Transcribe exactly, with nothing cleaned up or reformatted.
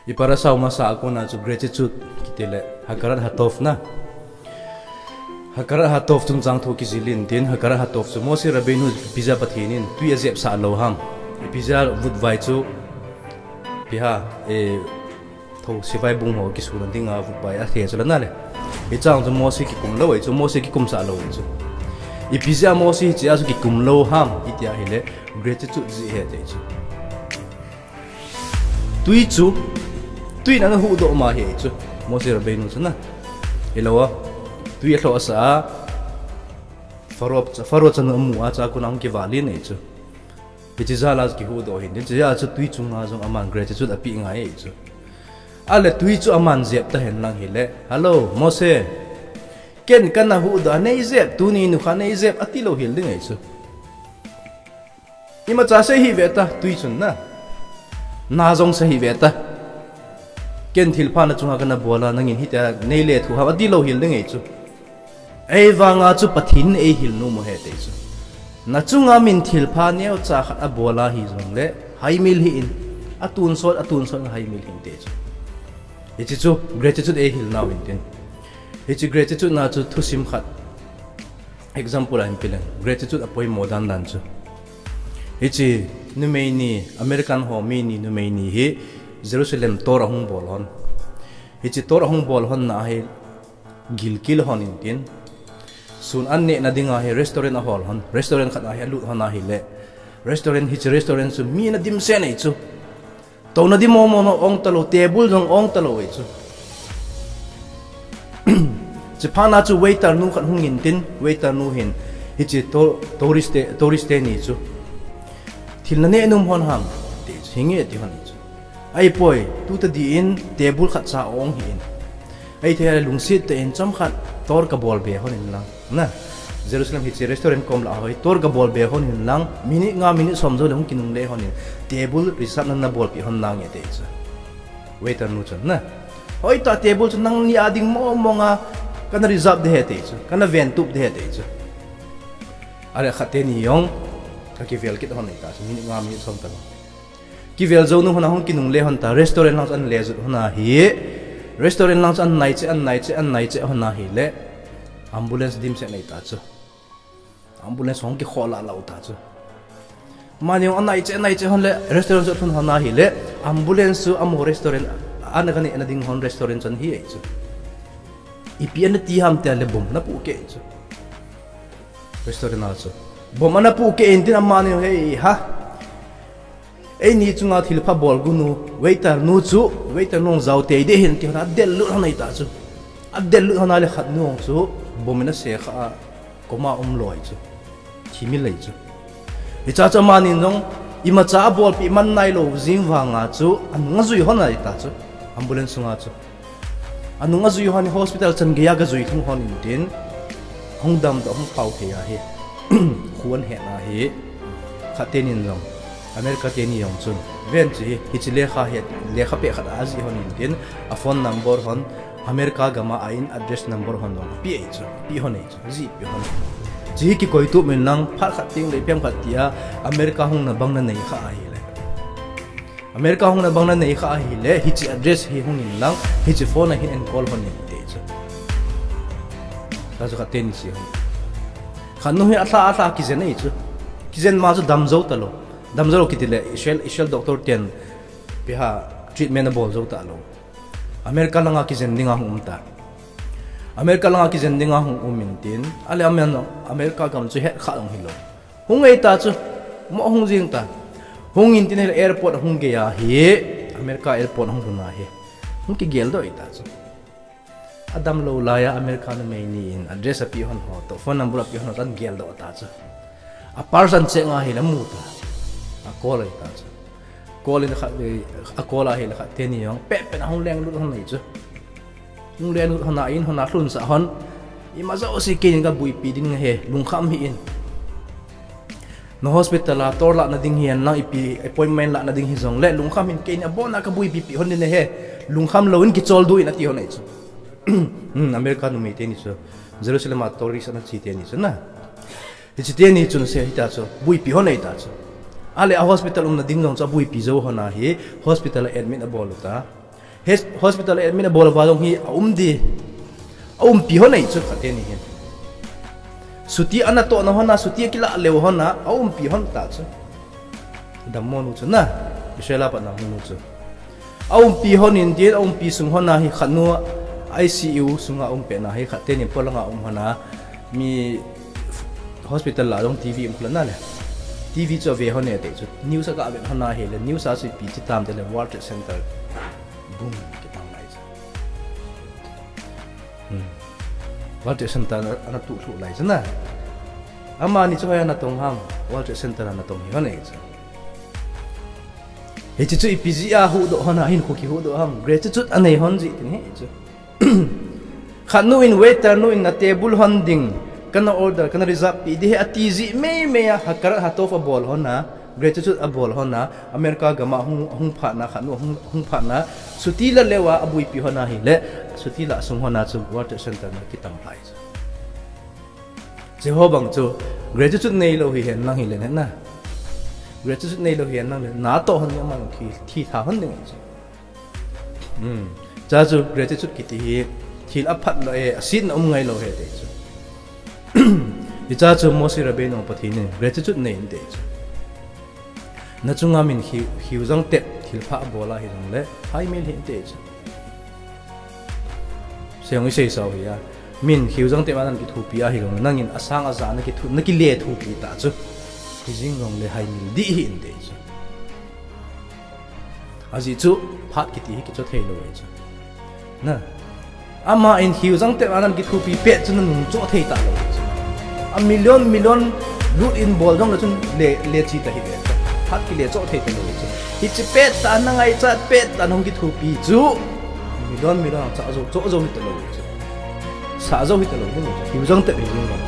I parasha u masa a kona chu gratitude kiti le, hakarat hatov na. Hakarat hatov chungchang thu kijil in tin, hakarat hatov chu Moshe Rabbeinu ipi jeh a Pathen in tui ajepsah lou ham. Ipi jeh a vutvai chu, ipi ham, eh, tho sivai bung ho kisuna dinga vutvai athe chu la na le. Hichang chu Moshe kikum lou ahi chu, Moshe kikumsah lou ahi chu. Ipi jeh a Moshe hichea chu kikum lou ham, iti ahile, gratitude jeh ahi ati chu. Tui chu, tui in ana huhdoh ma ahi chu. Moshe Rabbeinu chu na. Hilou a, tui alhoh asa a, Pharaoh, Pharaoh chanu amu a, chua kona hung kivalin ahi chu. Hiche jal a kihuhdoh ahin, hiche jal a chu tui chunga jong aman gratitude apeh ngai ahi chu. Ahile tui chu aman jep ta hen lang hile, "Hello, Moshe. Ken kana huhdoh a, nei jep, tuni nikho nei jep," ati lou hel ding ahi chu. Imacha sei hih ve ta, tui chun na. Na jong sei hih ve ta. Ken thilpha na chunga kana bol a, nangin hitia nei lethuh ham, ati lou hel ding ahi chu. Ahivanga chu Pathen in eihil nom u ahi ati chu. Na chunga min thilpha neocha khat abol a hijongle, haimil hih in, atonsot, atonsot in haimil hih in ati chu. Hiche chu gratitude eihil nau ahin tin. Hiche gratitude na chu thusim khat example ahin pe leng, gratitude apoimo dan dan chu. Hiche numei ni, American ho mi ni numei ni hi Jerusalem tor ahung bol hon. Hiche tor ahung bol hon na hi gilkel hon in tin. Sun an neh na dinga hi restaurant ahol hon. Restaurant khat a hi alut hon ahile. Restaurant hiche restaurant chu mi ana dimset ahi chu. Touna ding momo ong talou, table jong ong talou ahi chu. Chuphat na chu waiter nu khat hung in tin, waiter nu hin, hiche to-, tourist te, tourist teni chu. Thil naneh nom hon ham, ti chu, hinge ti hon ahi chu. Ahipoi, tu tadi in table khat cha ong hih in. Ahithei a lungset tah in chomkhat tor kabol be hon in lang. Na, Jerusalem hiche restaurant kom lah a hi tor kabol be hon in lang, minute nga minute som jou le hung kinungle hon in, table reserve na nabolpeh hon nange ati chu. Waiter nu chun na. Hoitah table chu nangni a ding momo nga kana reserve ding ahi ati chu. Kana ventup ding ahi ati chu. Ahile khat teni jong, akivel kit hon ahi ta chu, minute nga minute som talou. Kivel jou nu hon a hung kinungle hon ta, restaurant lang chu ana le jut hon ahi. Restaurant lang chu ana nai cheh, ana nai cheh, ana nai cheh hon ahile. Ambulance dimset ahi ta chu. Ambulance hung kikhoh lah lah u ta chu. Amani jong anai cheh, anai cheh hon le, restaurant chu alhun hon ahile. Ambulance chu amaho restaurant, ana kaneh na ding hon restaurant chu ana hi ahi chu. Ipi ana ti ham tia le bomb ana pohkeh ahi chu. Restaurant a chu. Bomb ana pohkeh in tin amani jong hei ha. Eini chunga thilpha bol gu nu, waiter nu chu, waiter nu jong jao tei ding ahin ti hon a, adel lut hon ahi ta chu. Adel lut hon ahile khat nu jong chu, bomb in ase kha a, coma a um lou ahi chu. Thi mil ahi chu. Hichea chu amani jong, imacha abolpeh man nailou jing vanga chu, anung ajui hon ahi ta chu. Ambulance sunga chu. Anung ajui hon hospital chan geiya gajui lhung hon in tin, hung damdoh, hung pao thei ahi. Khu ana het ahi. Khat teni jong, America teni jong chun. Ven chu hi, hiche lekha hi, lekha peh khat ajih hon in tin, a phone number hon, America gam a in address number hon jong, apeh ahi chu, apeh hon ahi chu, ajih peh hon. Hiche hi kikoi tup in lang, phat khat teng le ipi ham khat tia, America hung na bang nanei kha ahile. America hung na bang nanei kha ahile, hiche address hi hung in lang, hiche phone a hin ana call hon in ati chu. Tua chu khat teni chu hung. Khat nu hi alha, alha kijen ahi chu. Kijen ma chu dam jou talou. Dam jou lou kiti le, Israel, Israel doctor ten, ipi ham, treatment abol jou talou. America langa kijen dinga hung um ta. America langa kijen dinga hung um in tin, ahile aman America gam chu het kha jong hilou. Hung ahi ta chu, mo hung jing ta. Hung in tin ahile airport ahung geiya hi, America airport ahung lhun ahi. Hung kigeldoh ahi ta chu. Adam lou laiya America numei ni in address apeh hon ho, toh phone number apeh hon ho, ana geldoh ta chu. A purse ana check nga ahile amu ta. A call ahi ta chu. Call in khat, a call ahile khat teni jong, pet pet ahung lenglut hon ahi chu. Hung lenglut hon a in hon a lhunsah hon. Ima jouse keinin kabuipi ding ahi, lungkham hih in. Na hospital a tor lah na ding hihen lang ipi appointment lah na ding hijongle, lungkham hih in keinin abon a kabuipi pi hon ding ahi. Lungkham lou in kichol du in ati hon ahi chu. Hmm, America numei teni chu. Jerusalem a tourist ana che teni chu na. Hiche teni chun ase hita chu, buipi hon ahi ta chu. Ahile a hospital umna ding jong chu abuipi jou hon ahi, hospital a admit abol u ta. Hospital admit abol uva jong hi aum di. Aumpi hon ahi chu khat teni hin. Chuti ana tohna hon a, chuti akilah leu hon a, aumpi hon ta chu. Dammo nu chu na, Israel a pat na hung nu chu. Aumpi hon in tin, aumpi sung hon a hi khat nu I C U sunga um pet na hi khat teni polanga um hon a, mi hospital la jong T V um khula na le. T V chu ave hon e te chu. News aga vet hon a hi le, news a chu ipi chi tam te le World Trade Center boom kitang lai chu. Hmm. World Trade Center ana tuh lhuh lai chu na. Amani chu hoi ana tong ham, World Trade Center ana tong hi hon e chu. Hichi chu ipi jeh a huhdoh hon a, hinkho kihuhdoh ham, gratitude anei hon jeh tin hi chu. Khat nu in waiter nu in na table hon ding, kana order, kana reserve pi di hi ati jeh meimei a, hakarat hatov abol hon a, gratitude abol hon a, America gam a hung, hung phat na, khat nu hung, hung phat na, chuti la leu a, abuipi hon a hi le, chuti la sung hon a chu World Trade Center na kitang lai chu. Jehovah bang chu, gratitude nei lou hi hen lang hi le na. Gratitude nei lou hi hen lang le, na toh hon ni ama lang thi, thi tha hon ding chu. Hmm. Cha chu gratitude kiti hi, thil aphat lou e, asetna um ngai lou he te chu. Hicha chu Moshe Rabbeinu Pathen in gratitude nei in te chu. Na chunga min khiu, khiu jang tep, thil pha abol a hi jong le, haimil hi in te chu. Seong i sei sao hi a. Min khiu jang tep a nan kithupi a hi jong le, nangin asang aja na kithu, na kile thupi ta chu. Hi jing jong le haimil di hi in te chu. Ajeh chu phat kiti hi kicho thei lou ahi chu. Na. Ama in khiu jang tep a nan kithupi pet chu na nung cho thei ta lou ahi chu. A million, million lut in bol jong le chun le, le chi ta hi ve. Phat kile cho thei ta lou ahi chu. Hichi pet ta na ngaichat pet ta nung kithupi chu. Million, million cha jo, cho jo hi ta lou ahi chu. Sa jo hi ta lou ahi chu. Khiu jang tep hi jing lou.